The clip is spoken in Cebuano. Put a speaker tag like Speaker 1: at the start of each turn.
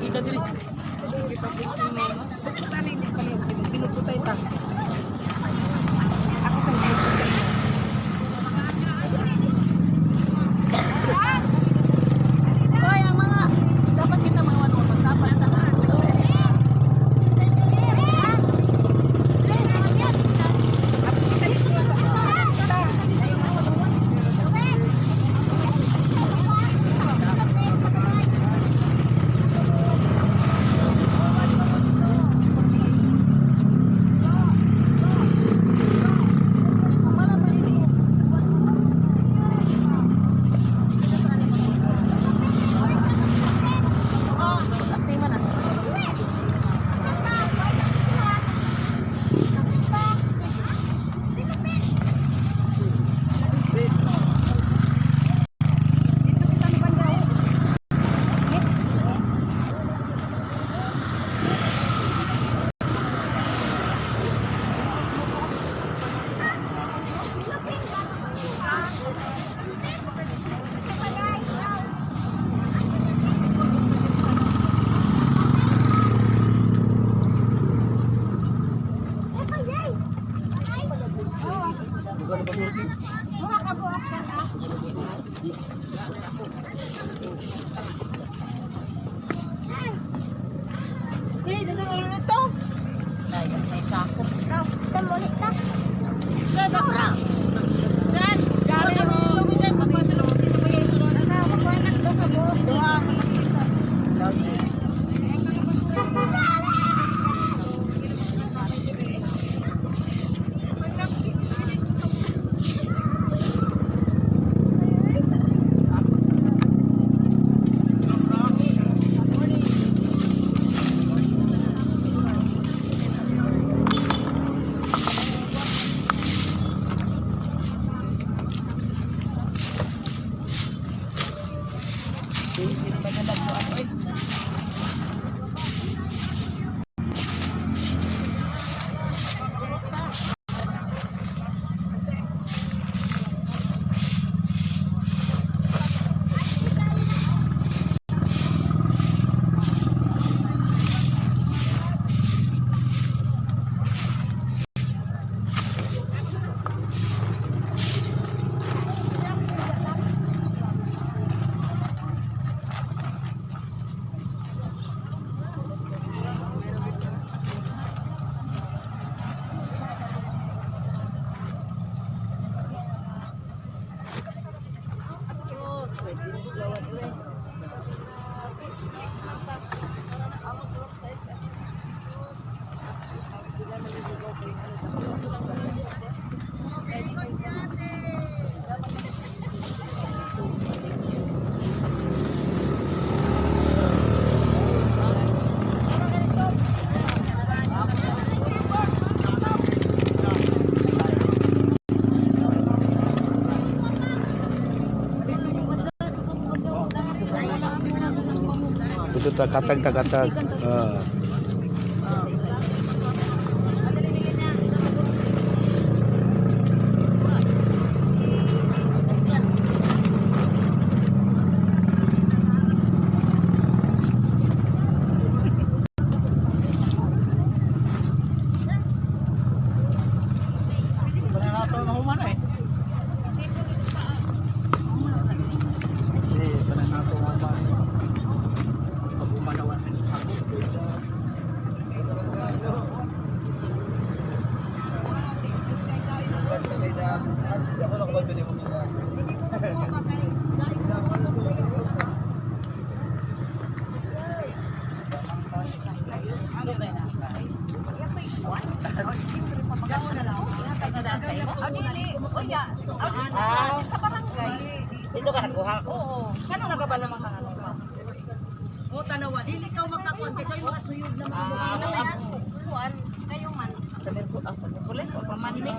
Speaker 1: Kita diri.
Speaker 2: Pinuputay ta. Ako sa mga.
Speaker 1: Hoy, ang mga dapat kita mga ano, dapat. Hey, dagang ulo nito. Ay, may sako. Jan, gari mo. Jan, magpasulong sino ba yung sulod? Duha.
Speaker 3: Ito ta katag ta katag. Ah.
Speaker 1: Pananato na human eh. Eh, pananato na human. Pag-umanawan ako.
Speaker 2: Sa barangay.
Speaker 1: Dito ka nagkuha.
Speaker 2: Oo.
Speaker 1: Kano nagabala mga ano pa?
Speaker 2: O tanawa, dili ka makakuan kay sa mga suyod na mga
Speaker 1: Ah,
Speaker 2: kuan kayo man.
Speaker 1: Sa Merkules o pamanli.